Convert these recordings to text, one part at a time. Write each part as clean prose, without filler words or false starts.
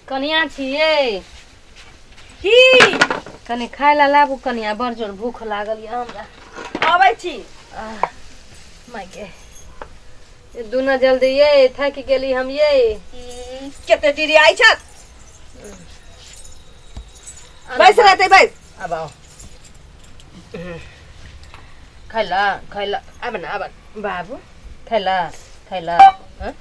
कनिया छियै। की? कनि खाय लए लाबू कनिया, बड़ जोर भूख लागल यऽ हमरा। अबै छी। आह, माय गे, ई दुना जल्दी ये, थाकि गेली हम ये। कते डिरी आई छत। बैस रहते बैस। अब आओ, खैला खैला, आब ना, आब बाबू, खैला खैला। हँ?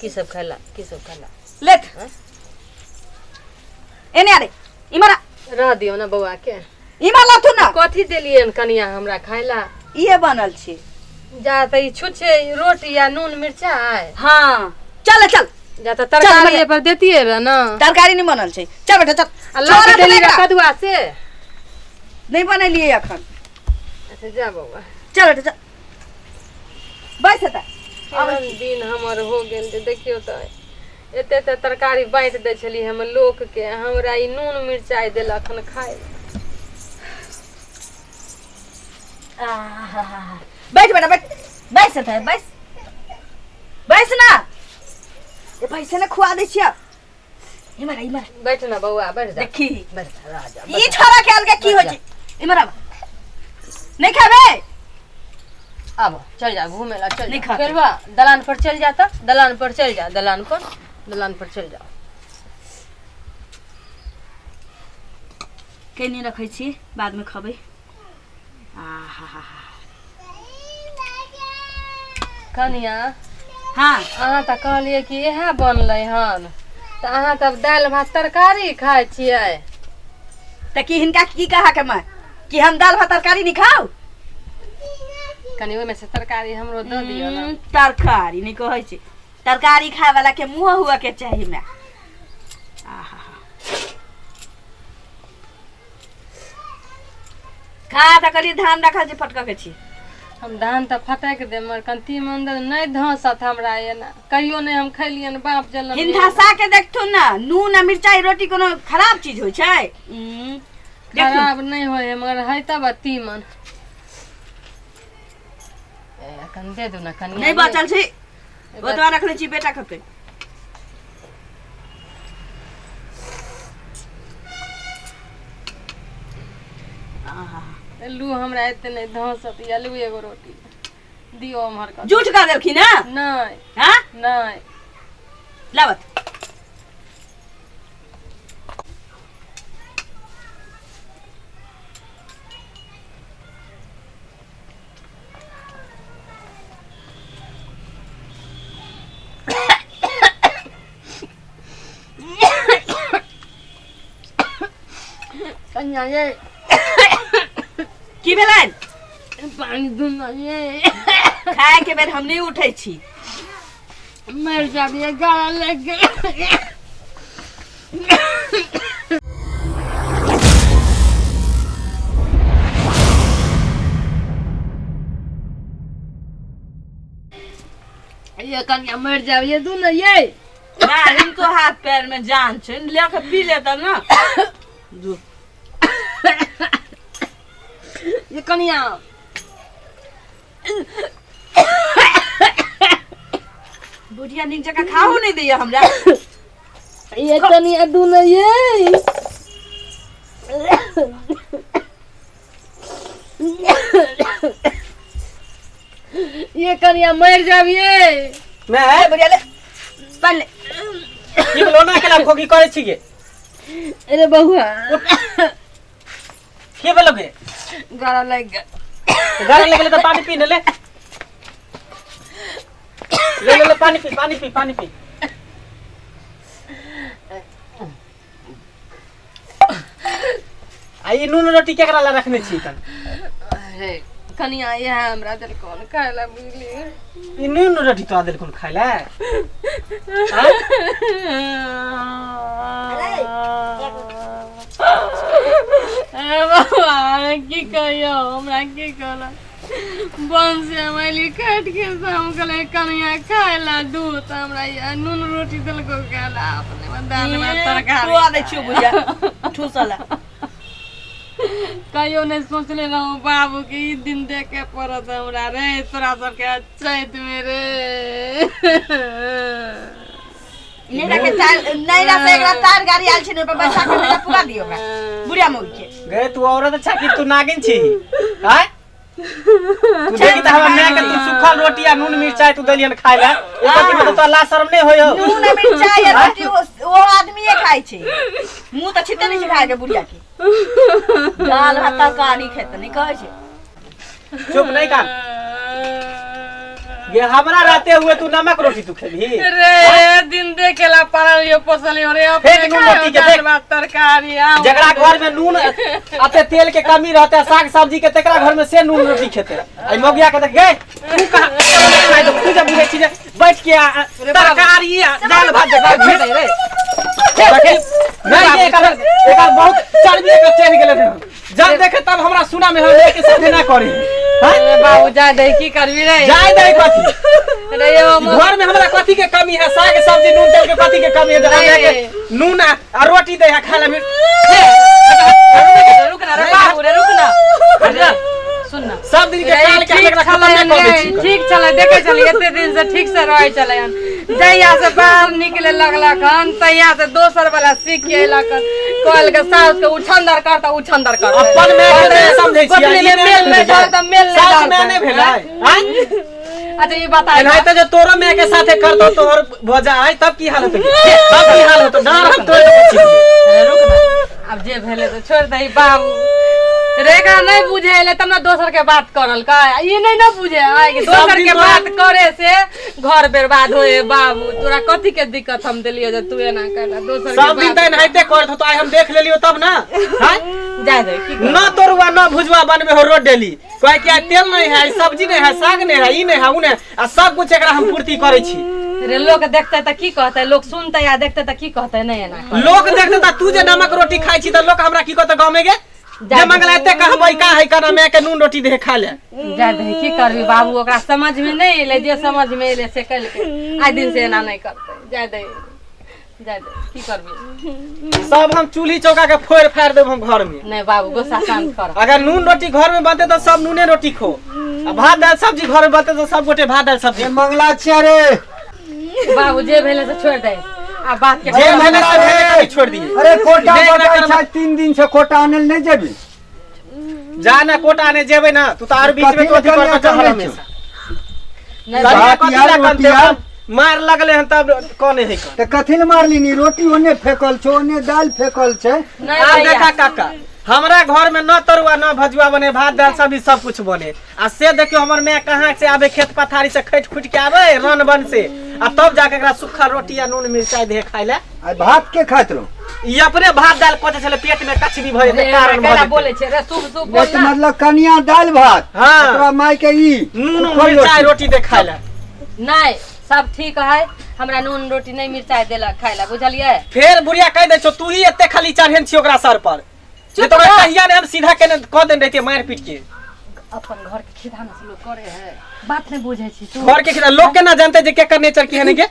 की सब खैला, की सब खैला? लेथ। एने अरे इमरा। रह दियौ ने बौआ के। इमर लथु ना। कथी देलियनि कनिया हमरा खाय ला? इहे बनल छी। जा तऽ ई छुच्छे रोटी आ नून मिरचाइ। हाँ, चल चल। जा तऽ तरकारी बने। पर देतियै रह ने। तरकारी नहीं बनल छै। चल बेटा चल। आ छोड़ा लऽ देबै देली एकरा। कदुआ से नहीं बनेलियै अखन। अच्छा जा बौआ। चल बेटा चल, बैस एतऽ। केहन दिन हमर हो गेल जे देखियौ तऽ एते एते तरकारी बाँटि दै छलियै हम लोकके, हमरा ई नून मिरचाइ देलक हन खाय लए। आहा, बैठ बेटा बैठ, बैस एतऽ बैस, बैस ना। ए पैसे ने खुआ दै छियै। इमर इमर। बैठ ना बौआ, बैठ जा। देखी। बैठ जा, रह जा। ई छोरा के अलगे की होइ छै। इमर आब, नहीं खाबे? आब चल जा घूमे ला, चल नहीं जा। खाते। खेलबा दलान पर चल जा, तऽ दलान पर चल जा, दलान पर, दलान पर चल जा। केने रखै छी, बादमे खबै। आहा। कनिया। हाँ। अहाँ तऽ कहलियै कि इएह बनलै हन, तऽ अहाँ तऽ दालि भात तरकारी खाइ छियै। तऽ की हिनका की कहा के मैं कि हम दाल भात तरकारी नहीं खाउ? कनि ओहिमे से तरकारी हमरो दऽ दियौ ने। तरकारी नहीं कहै छै, तरकारी खाय वाला के मुँह हुआ के चाही मैं। आहा, खा तऽ कहलियै धान रखल छै, फटकऽ के छी। हम धान तऽ फटकि देब, मगर कनि तीमन दऽ, नहि धँसत हमरा एना। कहियो नहि हम खैलियनि बाप जनम। हिंधासा के देखथुन ने, नून आ मिरचाई रोटी कोनो खराब चीज होइ छै? देखथुन। खराब नहि होइ है, मगर है तब तीमन। ए, कनि दे दू ने कनि। नहि बचल छै, ओतबा रखने छी, बेटा खेतै। आहा। लू, हमरा एते नहि धँसत या। लू, एगो रोटी दियौ उम्हर कऽ। झूठ कह देलखिन हँ? नहि। हँ? नहि। लाबत। कनिया ये। की भेलनि? पानि दूना ये। खाय के बेर हम नहीं उठै छी। मर जाबिए, गला लग गेल। ये कनिया, मर जाबिए, दू ना ये। ना, हिनको हाथ पैर में जान छै, ले के पी लेता ना दू। ये कनिया। बुढ़िया नीक जकाँ खाओ नहीं दैया हमरा। ये कनिया, दू ना ये। ये कनिया, मर जाबिए। मैं ए बुढ़िया, ले पानि ले। की भेलो ना, केना खोकी करै छी गे? अरे बउआ। की भेलो गे? गला लागि गेल। गला लगले तऽ पानी पी ने ले, ले ले ले, पानी पी, पानी पी, पानी पी। आ ई नून रोटी केकरा ला रखने छी तन? अरे कनिया, इएह हमरा देलकौन खाय लए, बुझली? ई नून रोटी तोरा देलखुन खाय ला? आँय? अरे बाबा, की कहियौ, हमरा की कहलक, बन से हम अयली काटि के, से हम कहलियै कनिया खाय ला दूध, तऽ हमरा इएह नून रोटी देलकौ खाय ला, अपने दालि भात तरकारी। खुआ दै छियौ बुढ़िया ठूसल। कहियो नहि सोचले रहूँ बाबू के ई दिन देखे पड़त हमरा रे, तोरा सबके चैत में रे। नैरा के तार नैरा से एकरा तार गाड़ी आयल छै ने ओहि पर बैसा के नैरा पुरा दियौ ओकरा बुढ़िया मौगी के। गे तू औरत अच्छा कि तू नागिन छी आय? तू देखी त हमरा माय के तू सुखल रोटी आ नून मिरचाई तू देलियन खाय ला, एक कथी में तो तोरा शर्म नहीं होय हो? नून आ मिरचाई आ रोटी ओ आदमीए खाइ छै, मुँह तऽ छिते नहि छै खाय के बुढ़िया के। दाल भात तरकारी खेतै नहि कहै छै। चुप नहीं कान ये हमरा रहते हुए तू नमक रोटी तू खेबही? रे दिन देखेला पड़ल यो पोसल यो रे अपने फेक नून रोटी के दाल देख। भात तरकारी आम। जकरा घर में नून अते तेल के कमी रहते साग सब्जी के, तेकरा घर में से नून रोटी खेते। आई मौगिया के देख गे तू कहाँ खाइ दो, तू जब बुझै छी जे बैठ के आ तरकारी आ दाल भात जकरा रे रे देखी, नहीं एकर एकर बहुत चर्बी एकर चढ़ि गेलै हन। जब देखे तब हमरा सुना में हम लेके साथे ना करी। अरे बाबू जा दे की करबी रे? जाय दे कथी रे यो घर में हमरा कथी के कमी है? साग सब्जी नून तेल के कथी के कमी है? जरा नहीं। के नून आ रोटी दे है खा ले। रुक ना रे बाबू रे, रुक ना। अरे सुन ना, सब दिन के रे, काल के ठीक एकरा खत्म छलै नहीं कर दै रे, छी। ठीक छलै, देखै छलै एते दिन से ठीक से रहै छलै हन। जहिया से बाहर निकले लगलक हन तहिया से दोसर वाला सीख के अयलक हन। कहल के साउस के उछंदर कर त उछंदर कर। अपन माय के नहीं समझै छियै, गोतनी ई में नहि मेल नहीं भेलै। धर त मेल नहीं साउस धरतै। माय नहीं भेलै आँय? अच्छा ई बता एनाहिते जो तोरो माय के साथे करतौ तोहर भजा आय तब की हाल होतौ? तब की हाल होतौ? डर हम तोड़ देबौ छी। अरे रुक ना, अब जे भेलै तऽ छोड़ि दही बाबू रे। एकरा नहीं बुझे एलै तब ने दोसर के बात करल का, ई नहीं ना बुझे आय कि दोसर दिन के तोरा- बात करे से घर बर्बाद होए। बाबू तोरा कथी के दिक्कत हम देलियो जे तू एना कैला दोसर के सब दिन बात तऽ एनाहिते करत होतौ, आइ हम देख लेलियो तब ना आँय? जाय दे की करब? न तोरुआ न भुजुआ बनबे हो रोड डेली, कहे कि आइ तेल नहीं है, आइ सब्जी नहीं है, साग नहीं है, ई नहीं है, उ नहीं है, आ सब कुछ एकरा हम पूर्ति करै छी। रे लोग देखते तऽ की कहते? लोग सुनते या देखते तऽ की कहते? नहीं एना कर। लोग देखते त तू जे नमक रोटी खाइ छी त लोग हमरा की कहते गाँव में गे? जे मंगला एते कहबै का है कना माय के नून रोटी दे खा ले। जाय दही की करबी बाबू, ओकरा समझ में नहीं एलै, जे समझ में एलै से केलकै। आइ दिन से एना नहीं करतै। जाय दही जाय दही की करबी? सब हम चूल्ही चौका के फोड़ फाड़ देब हम घर में। नहीं बाबू गुस्सा शांत कर। अगर नून रोटी घर में बनते तो सब नूने रोटी खो, आ भात दाल सब्जी घर में बनते तो सब गोटे भात दाल सब्जी। ए मंगला छिया रे बाबू जे भेलै से छोड़ दे आ बात के जे भेलै से भेलै, कभी छोड़ दिए। अरे कोटा नहि, एकरा बटाइ करब- छै, 3 दिन से कोटा आनल नहीं जेबी? जा ना कोटा ने जेबै ना तू तो आर बीच में कथी तो अथी ले करता कनिया चहर कनै हमेशा। नहीं कनिया भात कथी यार, ला रोटी कनते? यार। मार लगले हन तब कने है कन। तऽ कथी ले मारली नी? रोटी ओने फेकल छौ, ओने दालि फेकल छै। नहीं आब भैया। देखा काका, हमरा घर में न तरुआ न भजुआ बने, भात दाल सब्जी सब कुछ बने, आ से देखियो हमर माय कहाँ से आबे, खेत पथारी से खटि खुटि के आबे रन बन से, आ तब जाके एकरा सूखा रोटी आ नून मिरचाई दे खाय ले। आ भात के खाइत रहो? ई अपने भात दाल पचे छले, पेट में कचरी भऽ जेतै रे, कारण भऽ केना जेतै। बोलै छै रे? शुभ शुभ नहीं बोल तऽ ना। मतलब कनिया दालि भात, हाँ। ओकरा माय के ई नून सुखल मिरचाई रोटी दे खाय ले। नहीं सब ठीक है, हमरा नून रोटी नहीं मिरचाई देलक खाय ला, बुझलियै? फेर बुढ़िया कहि दै छौ तू ही एते खाली चढ़ेन छी ओकरा सर पर जे चुप तोरा रह। कहिया ने हम सीधा केने कऽ देने रहितियै मारि पीट के। अपन घर के खिधा से लोग करे है, बात नहीं बुझे छी तू। घर के खिला लोग केना जानते जे केकर नेचर की है ने के,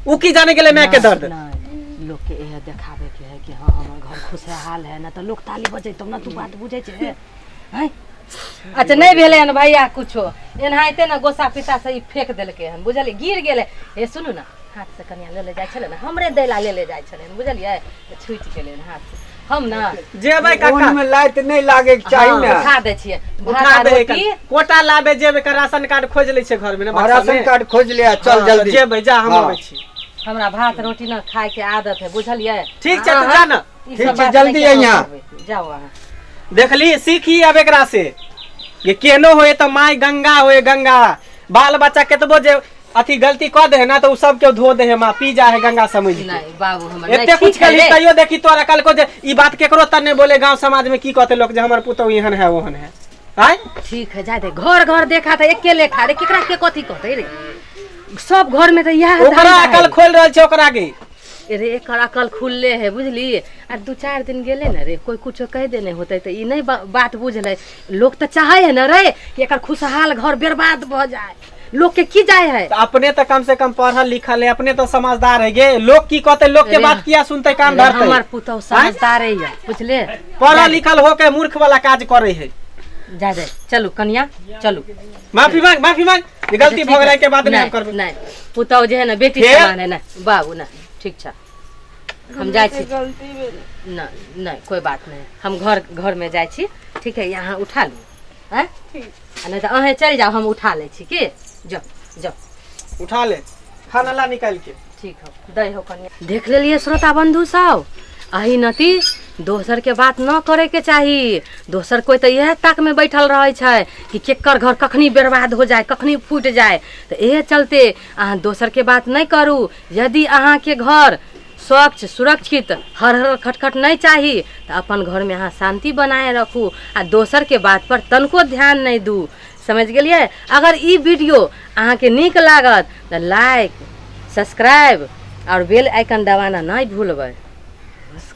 उ की जाने गेलै माय के दर्द। नहीं लोग के इहे देखाबे के है कि हाँ हमर घर खुशहाल है ना, तो लोग ताली बजेतौ ना। तू बात बुझे छै हैं? अच्छा नहीं भेलै हन भैया कुछो, एनाहिते ने गोसा पिता से ई फेंक देलकै हन, बुझलियै? गिर गेलै। हे सुनू ना, हाथ से कनिया ले ले जाइ छलै ने, हमरे दै ला ले ले जाइ छलै हन, बुझलियै? तऽ छुटि गेलै हन हाथ से। हम ना जेबै काका ओन में लाइट नहीं लागे के चाही हाँ, ना। उठा दै छियै भात उठा आ दे रोटी। कोटा लाबे जेबै के राशन कार्ड खोज लै छै घर में ने, हाँ, बक्सा राशन में। कार्ड खोज ले आ, चल हाँ, जल्दी जेबै जा हम हाँ। अबै छी। हमरा भात रोटी ना खाय के आदत है, बुझलियै? ठीक छै तू जा ना। ई ठीक सब छै, बात जल्दी नहि केना अइहाँ। करबै। जाउ अहाँ। देखली सीखी अब एकरा से ये केनो होए तऽ माय गंगा होए गंगा। बाल बच्चा केतबो जे अथी गलती कऽ दे है ना तऽ उ सब के धो दे है माँ, पी जा है गंगा समझ के। नहीं बाबू हमर नहीं, एते कुछ ठीक है कली रे। तैयो देखी तोरा कल को जे ई बात केकरो त नहीं बोले गांव समाज में की कहते लोग जे हमर पुतहु एहन है ओहन है आय। ठीक है जाय दे, घर घर देखा था एके लेखा रे, केकरा के कथी कहते रे? सब घर में तऽ इएह ओकरा धंधा है। अकल खोल रहल छै ओकरा के। रे एकर अकल खुलले है बुझली। आ 2-4 दिन गेले ने रे, कोई कुछो कह देने होते तऽ ई नहीं बात बुझले। लोग तऽ चाहे है ना रे कि एकर खुशहाल घर बर्बाद भऽ जाए, लोग के की जाए है? तऽ अपने तऽ कम से कम पढ़ल लिखल है, अपने तऽ समझदार है गे, लोग की कहते लोग के रे, बात किया सुनते कान रे, धरते? हमर पुतहु समझदार है बुझले, पढ़ल लिखल होके मूर्ख वाला काज करे है। जा दे चलू कनिया चलू। माफी मांग, माफी मांग, ये गलती भऽ गेलै के बाद नहीं हम करबै। नहीं पुतहु जे है ना बेटी फेर? समान है ना बाबू ना। ठीक छै, हम जाइ छी। गलती भेल। नहि नहि, कोइ बात नहि, हम घर घरमे जाइ छी। ठीक है, अहाँ उठा लू। आँय? ठीक। आ नहि तऽ अहेँ चलि जाउ, हम उठा लै छी। की जाउ जाउ। उठा ले, खाना ला निकालि के। ठीक हो, दै हो कनिया। देख लेलियै श्रोता बंधु सब, अही नती दोसरके बात न करैके चाही। दोसर कोइ तऽ इएह ताकमे बैठल रहै छै कि केकर घर कखनी बर्बाद हो जाए, कखनी फूटि जाए। तऽ इएह चलते अहाँ दोसरके बात नहि करू। यदि अहाँके घर स्वच्छ सुरक्षित हर हर खटखट नहि चाही तऽ अपन घरमे अहाँ शान्ति बनाए रखू आ दोसरके बातपर तनिको ध्यान नहि दू। समझ गेलियै? अगर ई वीडियो अहाँके नीक लागत तऽ लाइक, सब्सक्राइब आओर बेल आइकन दबाना नहि भूलबै।